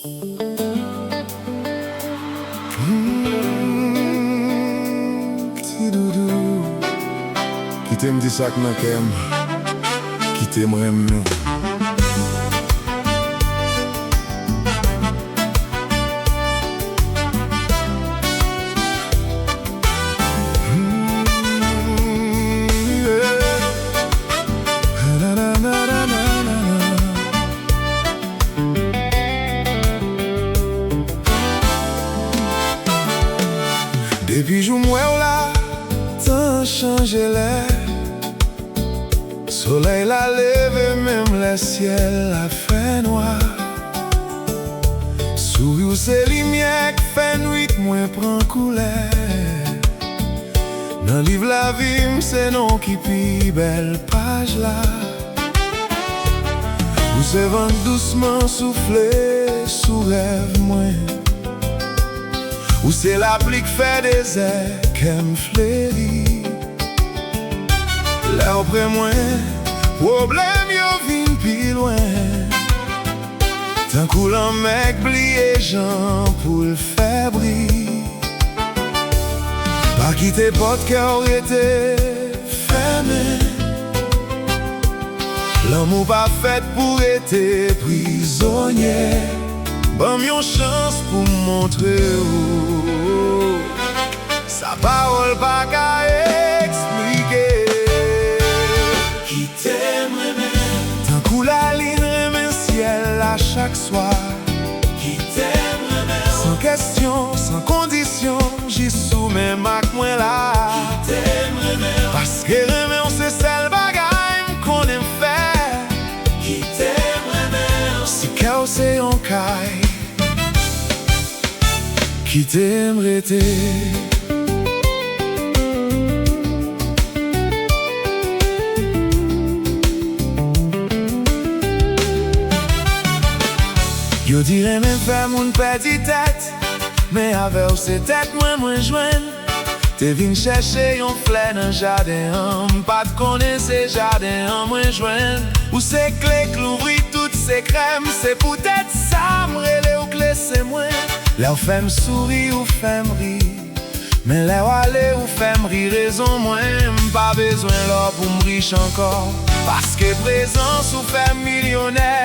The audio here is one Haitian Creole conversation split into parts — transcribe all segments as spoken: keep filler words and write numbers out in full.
Hmm, ti doudou. Kite m di sa k nan kè m. Kite m renmen w. Hmm, yeah. Na, na, na. Depi jou m wè w la, tan chanje lè. Solèy la leve menm lè syèl la fè nwa. Souri w se limyè k fè nwit mwen pran koulè. Nan liv lavi m se non w ki pi bèl paj la. Ou se van k dousman soufle sou rèv mwen. Ou se lapli k fè dezè kè m fleri. Lè w pre mwen, pwoblèm yo vin pi lwen. Tankou lanmè k bliye jan pou l fè bri. Pa kite pòt kè w rete fèmen. Lanmou pa fèt pou rete prizonye. Ban m yon chans pou m montre w sa pawòl pa ka eksplike. Kite m renmen. Tankou lalin renmen syèl la chak swa. Kite m renmen w. San kesyon, san kondisyon, jis ou menm ak mwen la. Kite m renmen w. Paske renmen w se sèl bagay m konnen m fè. Kite m renmen w. Si kè w se yon kay, kite m rete. Yo di renmen fè moun pèdi tèt, men avè w se tèt mwen mwen jwenn. Te vin chèche yon flè nan jaden an, m pa t konnen se jaden an mwen jwenn. Ou se kle k louvri tout sekrè m, se poutèt sa m rele w kle se mwen. Lè w fè m souri, ou fè m ri. Men lè w ale, ou fè m ri rezon mwen. M pa bezwen lò pou m rich ankò, paske prezans ou fè m milyonè.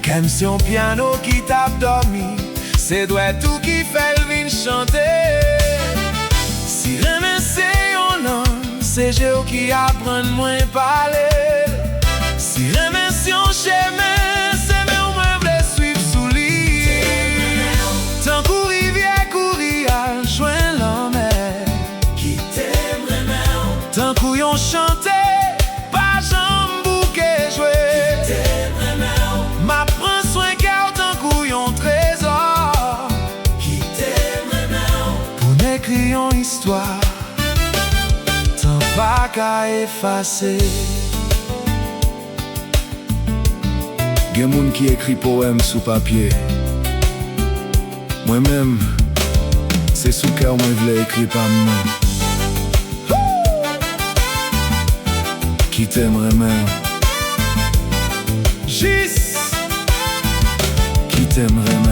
Kè m se yon pyano ki t ap dòmi, se dwèt ou ki fè l vin chante. Si renmen se yon lang, se je w ki aprann mwen pale l. Si renmen se yon chemen, se men w mwen vle swiv sou li. Tankou rivyè kouri al jwenn lanmè. Kite m renmen w. Tankou yon chante pa janm bouke jwe. Kite m renmen w. M ap pran swen kè w tankou yon trezò. Kite m renmen w. Pou n ekri yon istwa tan pa ka efase. Gen moun ki ekri powèm sou papye. Mwen menm, se sou kè w mwen vle ekri pa m nan. Kite m renmen w. Jis. Kite m renmen w.